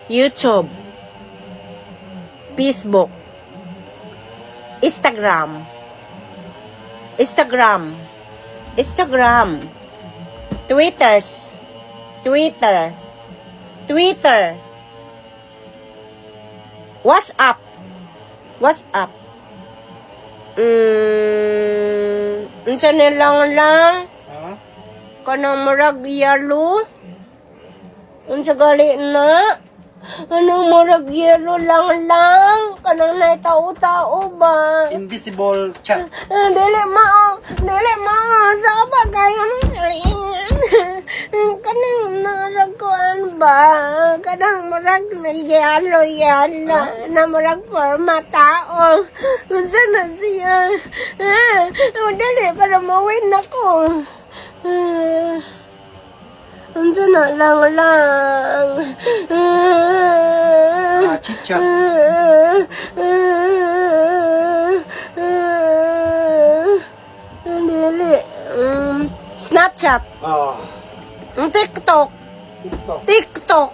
YouTube, Facebook, Instagram, Instagram, Instagram, Twitters, Twitter, Twitter, WhatsApp, WhatsApp. Unsa na lang lang? Ha? Kanang murag yellow? Unsa gali na? Anong murag yellow lang lang? Kanang naitao-tao ba? Invisible chat. Ah, dili mao, dili mao. Sa ba kayo ng salingan? Kanang murag kuan ba? Kanang murag na yellow yellow na murag forma tao. Unsa na siya? Ah, dali para mawin ako. Ah, unsa na lang lang? Ah, chit chat. Dili. Snapchat. Ah, TikTok. TikTok. TikTok.